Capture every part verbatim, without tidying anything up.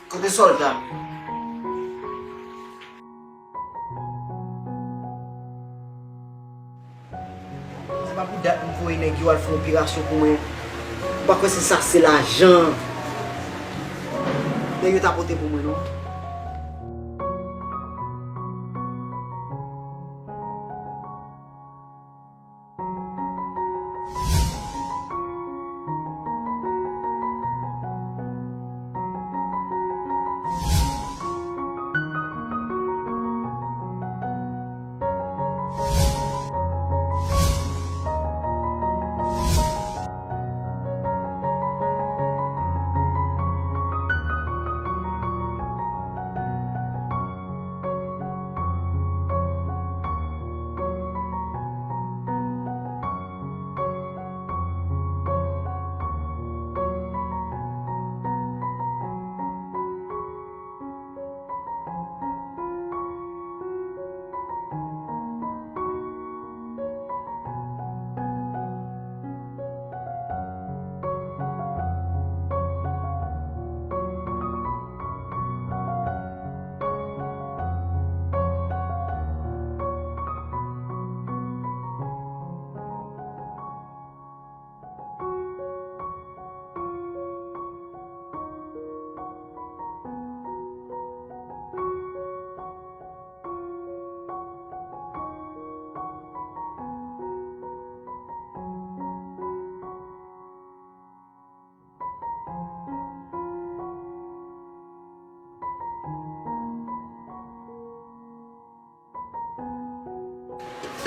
Kote sòlda m yo? Se pa pou dat m voye nèg yo al fè yon operasyon pou mwen. M pa kwè se sa se lajan nèg yo ta pote pou mwen, non.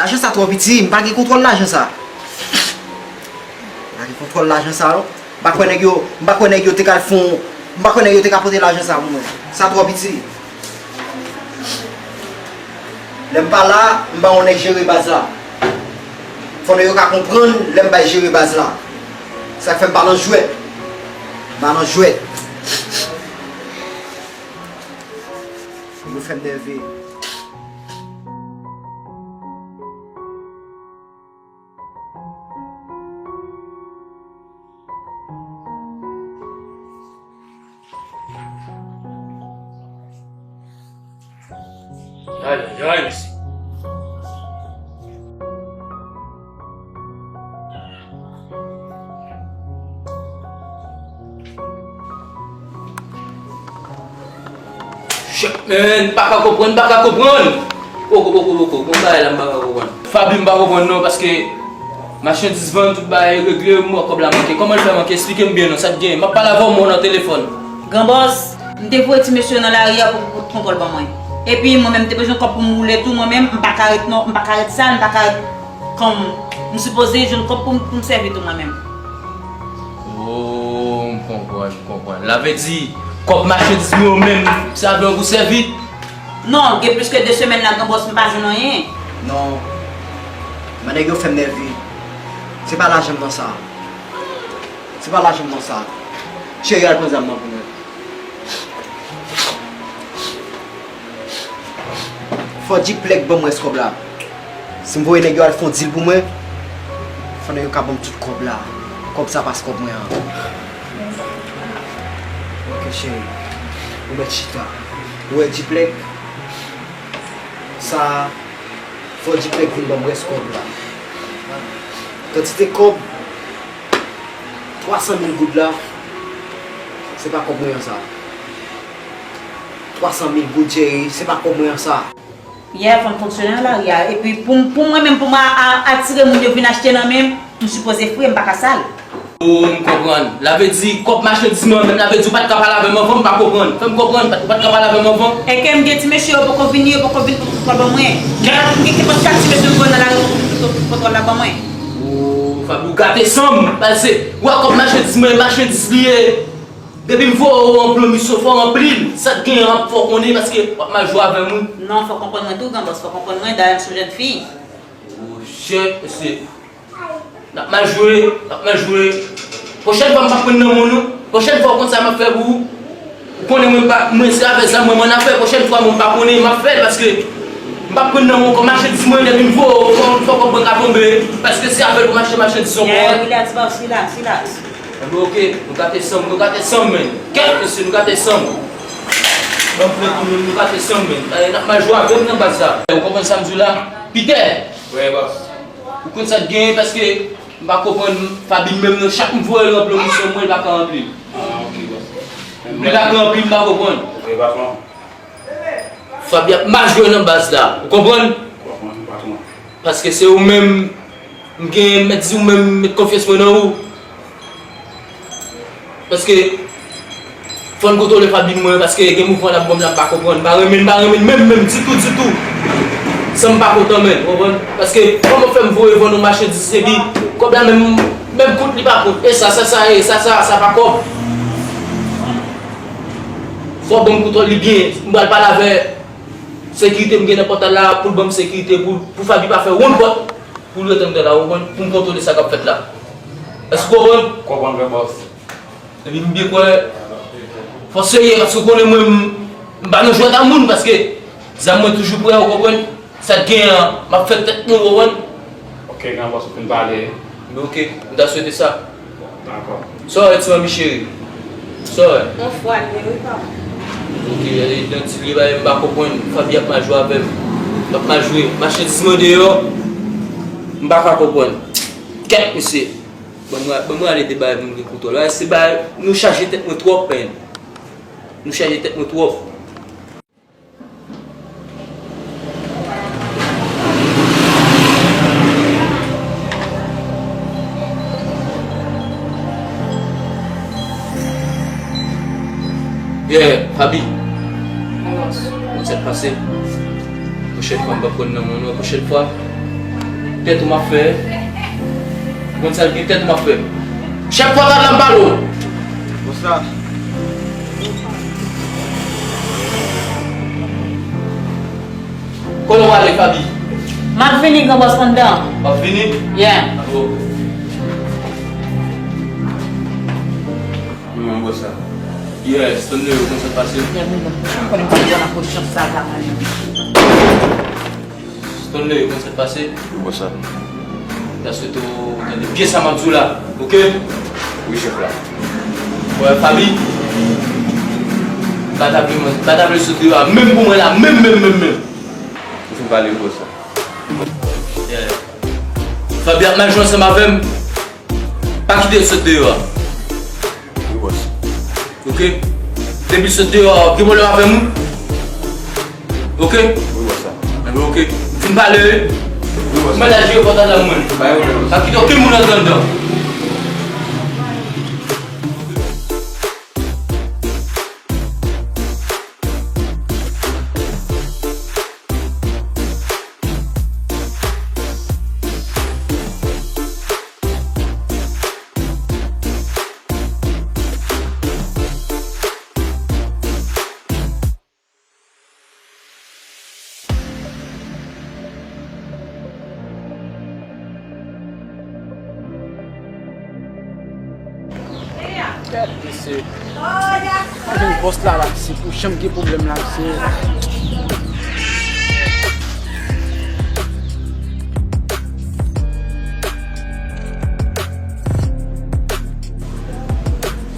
Lajan sa twò piti, m pa gen kontwòl lajan sa. M pa gen kontwòl lajan sa, non. M pa kwè nèg yo, m pa kwè nèg yo te ka fon, m pa kwè nèg yo te ka pote lajan sa pou mwen. Sa twò piti. Lè m pa la, m ba yon nèg jere baz la. Fò nèg yo ka konprann lè m bay jere baz la. Sa k fè m pa nan jwèt. M pa nan jwèt. Yo fè m nève. Ay, ay, ay, mesye. Shit, man, m pa ka konprann, m pa ka konprann. Poko, poko, poko, gon bagay la m pa ka konprann. Faby, m pa konprann non, paske machandiz vann, tout bagay regle, m wè kòb la manke. Kòman l fè manke? Esplike m byen non, sa k gen? M ap pale avè w, m wè w nan telefòn. Gran bòs, m te voye ti mesye yo nan lari a pou, pou pran kòb ban mwen. Epi mwen menm, m te bezwen kòb pou m woule tou, mwen menm, m pa ka ret non, m pa ka ret sal, m pa ka ret kòm m sipoze jwenn kòb pou m, pou m sèvi tou mwen menm. Oh, m konprann, m konprann. Sa vle di, kòb machandiz mwen yo menm, se avè yo pou sèvi? Non, gen plis ke de semèn la, gran bòs, m pa jwenn anyen. Non, men nèg yo fè m nève. Se pa lajan m nan sa. Se pa lajan m nan sa. Cheri, al pran zam nan pou mwen. Fò G-Plèk ban m rès kòb la. Si m voye nèg yo al fè yon dil pou mwen, fò nèg yo ka ban m tout kòb la. Kòb sa pa se kòb mwen an. Ok, cheri. Ou mèt chita. Ou wè G-Plèk? Sa, fò G-Plèk vin ban m rès kòb la. Kantite kòb, twa san mil goud la, se pa kòb mwen an sa. Twa san mil goud, cheri, se pa kòb mwen an sa. Yeah, fò m fonksyone nan lari a. Epi pou m, pou mwen menm, pou m a, a, atire moun yo vin achte nan men m, m sipoze fre, m pa ka sal. Oh, m konprann. Sa vle di, kòb machandiz mwen menm, sa vle di ou pa t ka pale avè m anvan, m pa konprann. Fè m konprann, ou pa t ka pale avè m anvan. Èske m gen ti mesye yo poko vini, yo poko vin pou pran ban mwen. Gad, m gen kenpòt kat ti mesye m pran nan lari pou, pou, pou, pou pran la ban mwen. Oh, Faby, ou gate san m, paske ou wè kòb machandiz mwen, machandiz li ye. Depi m voye w yon plomisyon, fò w ranpli l. Sa k genyen an, fò w konnen, paske w ap mal jwe avè m, wi. Non, fò w konprann mwen tou, gran bòs, fò w konprann mwen, dayè m se yon jèn fi. Oh, shit, mesye. N ap mal jwe, n ap mal jwe. Pwochèn fwa, m p ap pran nan men w, non. Pwochèn fwa, w konn sa m ap fè pou ou. Ou konnen mwen pa, mwen se avè zam mwen, mwen n ap fè. Pwochèn fwa, mwen pa konnen, m ap fè l, paske m p ap pran nan men w kòm machandiz mwen, depi m voye w, fò, fò kòb mwen ka tonbe, paske se avè l pou m achte machandiz ankò. Yeah, relax, boss, relax, relax. Enben, ok, nou gate san m, nou gate san m, men. Kèt, mesye, nou gate san m. Anpil moun, nou pa te sanm, men. Eh, n ap mal jwe avè m nan baz la. Ou konprann sa m di w la? Pitè! Wi, bòs. Ou konn sa k genyen, paske m pa konprann Fabi menm nan, chak m voye l ranpli yon misyon mwen, li pa ka ranpli l. Ah, ok, bòs. Li pa ka ranpli, m pa konprann. Ok, patwon. Fabi ap mal jwe nan baz la, ou konprann? Konprann, patwon. Paske se ou menm, m gen, m mèt di ou menm, m met konfyans mwen nan ou. Paske, fò n kontwole Fabi mwen, paske gen mouvman l ap ban m la, m pa konprann, m pa renmen, m pa renmen menm, menm, ditou, ditou. San m pa kontan menm, ou konprann? Paske, kòman fè m voye vann yon machandiz, epi, kòb la menm, menm kont li pa kont. E sa, sa, sa, e sa, sa, sa pa kòb. Fò w ban m kontwòl li byen. M pral pale avè sekirite m gen nan pòtay la pou l ban m sekirite pou, pou Fabi pa fè wonn pòt pou l ret anndan la, ou konprann? Pou m kontwole sa k ap fèt la. Èske w konprann? Konprann, vrè bòs. Epi m byen kwè fò serye, paske w konnen mwen, m, m pa nan jwèt a moun, paske zam mwen toujou prè, ou konprann? Sa k genyen an, m ap fè tèt mwen, ou konprann? Ok, gran bòs, ou fin pale. Men ok, m ta swete sa. Dakò. Sa w wè, ti manmi cheri? Sa w wè? Anfòm, wi, papa. Ok, e, nan ti lye bagay, m pa konprann. Fabi ap mal jwe avè m. L ap mal jwe. Machandiz mwen deyò, m pa ka konprann. Kèt, mesye. Ban mwen, ban mwen ale de bagay pou m gen kontwòl. Bagay, se bagay, nou chaje tèt mwen twòp, men. Nou chaje tèt mwen twòp. Yeah, Fabi. Alòs. Konn sa k pase. Pwochèn fwa, m p ap konn nan men w non, pwochèn fwa. Tèt ou m ap fè. Konn sa l gen tèt ou m ap fè. Chak fwa gad la m pale w. Bòs la. Kote w ale, Fabi? M ap vini, gran bòs, anndan. W ap vini? Yeah. Bon. Mwen, bòs la. Yeah, Stanley, ou konn sa k pase? Yeah, men non. Konnen m pa t konn apwòch chans sa la, man. Stanley, ou konn sa k pase? Wi, bòs la. M ta swete w tande byen sa m ap di w la, ok? Wi, chèf la. Wè, Fabi, m pa ta vle, m pa ta vle sot deyò a, menm pou mwen la, menm, menm, menm, menm. Ou fin pale, wi, bòs la. Yeah. Fabi ap mal jwe ansanm avè m. Pa kite l sot deyò a. Wi, bòs. Ok? Depi l sot deyò a, w ap gen pwoblèm avè m, wi. Ok? Wi, bòs la. Enben, ok. M fin pale, wi. Wi, bòs la. Mwen la jere pòtay la mwen. Pa gen pwoblèm. Pa kite okenn moun antre anndan. Gad mesye. Anpil bòs la, la, se pou janm gen pwoblèm la, mesye.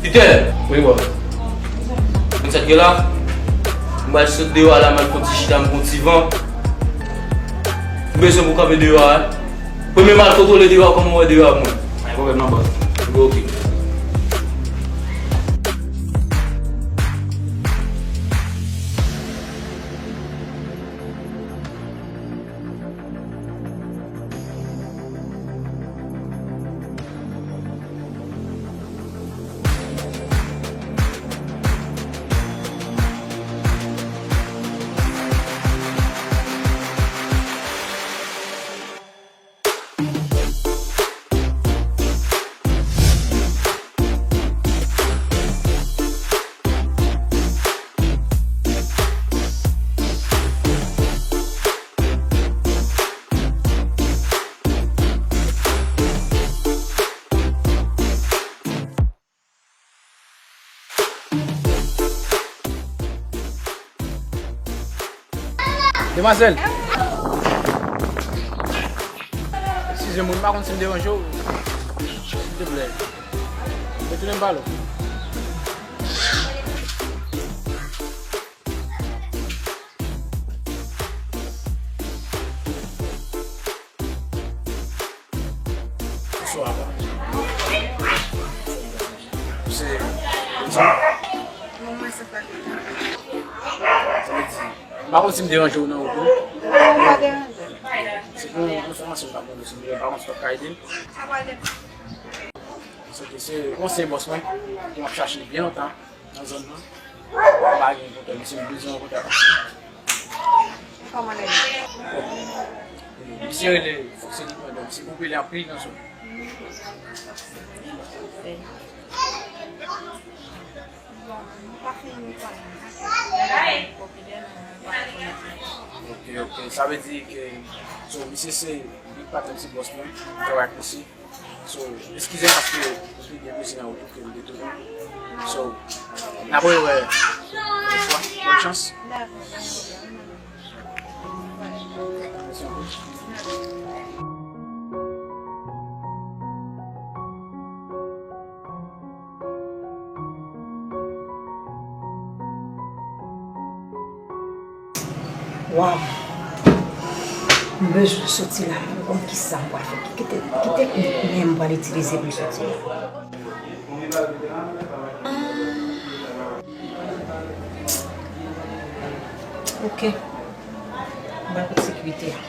Pitè! Wi, bòs. Konn sa k gen la? M pral sot deyò a la, m al fè yon ti chita, m pran yon ti van. M bezwen pou kanpe deyò a, wi. Premye m al kontwole deyò a, kòman w wè deyò a pou mwen? Pa gen pwoblèm non, bòs. Ok. Demwazèl! Eskize m, m pa konn si m deranje w. Silteplè. Retounen m pale w. Sa? Mwen, mwen se pa li. Sa vle di, m pa konn si m deranje w nan wout ou. Pa deranje. Se pou yon enfòmasyon m t ap mande w, si m pa konn si w t ap ka ede m. Sa pral depann. Se ke se yon ansyen bòs mwen, ke m ap chache byen lontan nan zòn nan. M pa gen kontak misye, m bezwen yon kontak. Kòman l rele? Misye rele Foxy Lipan, donk misye popilè anpil nan zòn. Bon, nou pa fin konnen. Lè nou popilè, nou pa konnen. Ok, ok. Sa vle di ke, so, misye se big patron, se bòs mwen, m travay ak misye. So, eskize m paske m te byen prese nan wout ke m te tounen. So, n ap rewè lòt fwa. Bòn chans. Dakò, pa gen pwoblèm. Mèsi anpil. Waw! M bezwen soti la, m pa konn kisa m pral fè. Ki te, ki teknik mwen m pral itilize pou m soti la? Ah. Ok. M pral kote sekirite a.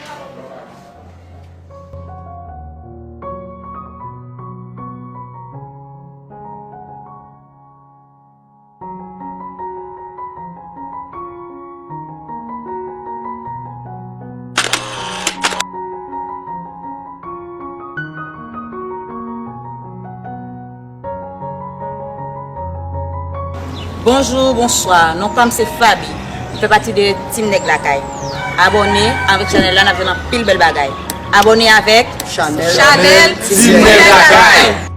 Bonjou, bonswa. Non pa m se Faby. M fè pati de Team Nèg Lakay. Abòne avèk chanèl la, n ap jwenn anpil bèl bagay. Abòne avèk chanèl Team Nèg Lakay.